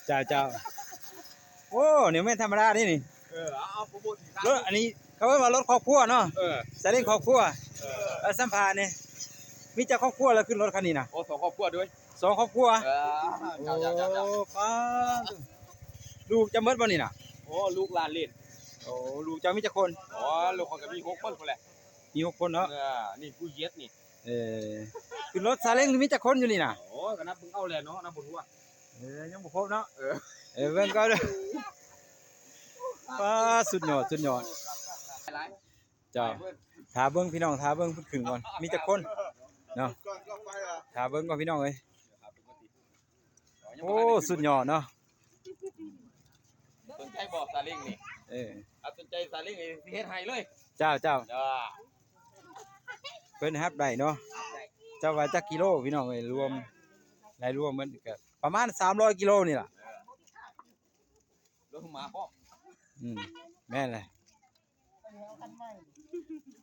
ເຈົ້າ ເຈົ້າ. ໂອ້ ນີ້ແມ່ນທຳມະດາເດ້ນີ້. ເອີ ເອົາ ເອົາ ໂປຣໂມດສິນຄ້າ. ລົດອັນນີ້ເຂົາເອີ້ນວ່າລົດຄອບຄົວເນາະ. ເອີ ຊາເລັງຄອບຄົວ. ເອີ ເອົາ ສຳພາດແດ່ ມີຈັກຄອບຄົວລະຂຶ້ນລົດຄັນນີ້ນະ? ໂອ້ ສອງຄອບຄົວເດີ້. ສອງຄອບຄົວ. ເອີ ເຈົ້າ ເຈົ້າ ເຈົ້າ ເຈົ້າ. ໂອ້ ປ້າດ ລູກເຈົ້າໝົດບໍ່ນີ້ນະ? ໂອ້ ລູກຫຼານເຫຼັ້ນ. ໂອ້ ລູກເຈົ້າມີຈັກຄົນ? ໂອ້ ລູກຂ້ອຍກໍມີຫົກຄົນພຸ້ນແຫຼະ. ມີຫົກຄົນເນາະ. ເອີ ນີ້ຜູ້ເຈັດນີ້. ເອີ ຂຶ້ນລົດຊາເລັງມີຈັກຄົນຢູ່ນີ້ນະ? ໂອ້ ກໍນັບເບິ່ງເອົາແຫຼະເນາະ ນັບບໍ່ຖ້ວນ. ເອີ ຍັງບໍ່ຄົບເນາະ. ເອີ ເອີ ເບິ່ງກ່ອນເດີ້. ປ້າດ ສຸດຍອດ ສຸດຍອດ. ເຈົ້າ ຖ້າເບິ່ງພີ່ນ້ອງ ຖ້າເບິ່ງເພິ່ນຂຶ້ນກ່ອນ ມີຈັກຄົນເນາະ. ຖ້າເບິ່ງກ່ອນພີ່ນ້ອງເອີຍ. ໂອ້ ສຸດຍອດເນາະ. ສົນໃຈບໍ່ຊາເລັງນີ້? ເອີ ຖ້າສົນໃຈຊາເລັງນີ້ຊິເຮັດໃຫ້ເລີຍ. ເຈົ້າ ເຈົ້າ. ເອີ ເພິ່ນຮັບໄດ້ເນາະ. ເຈົ້າວ່າຈັກກິໂລພີ່ນ້ອງເອີຍ? ລວມ ໄດ້ລວມເບິດກໍປະມານສາມຮ້ອຍກິໂລນີ້ລະ. ເອີ ລົງມາພ້ອມ. ອືມ ແມ່ນແຫຼະ.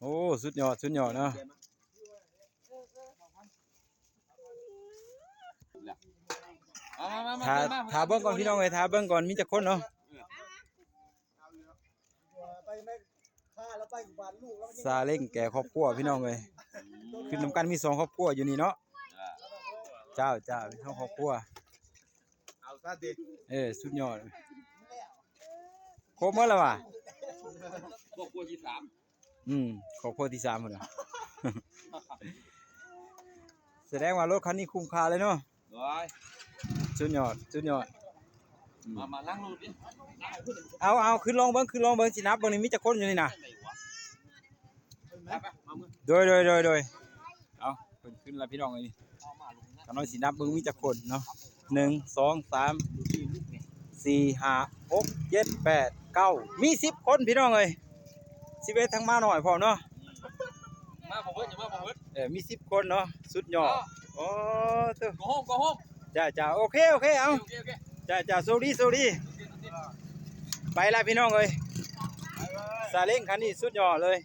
ໂອ້ ສຸດຍອດ ສຸດຍອດເນາະ. ຖ້າ ຖ້າເບິ່ງກ່ອນພີ່ນ້ອງເອີຍ ຖ້າເບິ່ງກ່ອນມີຈັກຄົນເນາະ. ຊາເລັງແກ່ຄອບຄົວພີ່ນ້ອງເອີຍ ຂຶ້ນນຳກັນມີສອງຄອບຄົວຢູ່ນີ້ເນາະ. ເຈົ້າ ເຈົ້າ ເຮົາຄອບຄົວ. ເອົາຊະຕິ. ເອີ ສຸດຍອດ ຄົບໝົດແລ້ວຫວາ? ຄອບຄົວທີສາມ. ອືມ ຄອບຄົວທີສາມພຸ້ນນະ. ສະແດງວ່າລົດຄັນນີ້ຄຸ້ມຄ່າເລີຍເນາະ. ໂອ້ຍ ສຸດຍອດ ສຸດຍອດ. ອືມ ມາ ມານັ່ງລົງເດ້. ເອົາ ເອົາ ຂຶ້ນລອງເບິ່ງ ຂຶ້ນລອງເບິ່ງ ຊິນັບເບິ່ງນີ້ມີຈັກຄົນຢູ່ນີ້ນະ. ໄປ ໄປ ມາເມືອ. ໂດຍ ໂດຍ ໂດຍ ໂດຍ. ເອົາ ເພິ່ນຂຶ້ນແລ້ວພີ່ນ້ອງເອີຍ. ຂ້ານ້ອຍຊິນັບເບິ່ງມີຈັກຄົນເນາະ. ໜຶ່ງ ສອງ ສາມ ສີ່ ຫ້າ ຫົກ ເຈັດ ແປດ ເກົ້າ ມີສິບຄົນພີ່ນ້ອງເອີຍ. ສິບເອັດທັງໝານ້ອຍພ້ອມເນາະ. ມາບໍ່ເບິດ ມາບໍ່ເບິດ. ເອີ ມີສິບຄົນເນາະ. ສຸດຍອດ. ໂອ້ ໂຕ ໂກໂຮມ ໂກໂຮມ. ຈ້າ ໂອເຄ ໂອເຄ ເອົາ. ໂອເຄ ໂອເຄ ຈ້າ ໂຊກດີ ໂຊກດີ. ໂອເຄ ໂອເຄ ໄປລະພີ່ນ້ອງເອີຍ. ຊາເລັງຄັນນີ້ສຸດຍອດເລີຍ.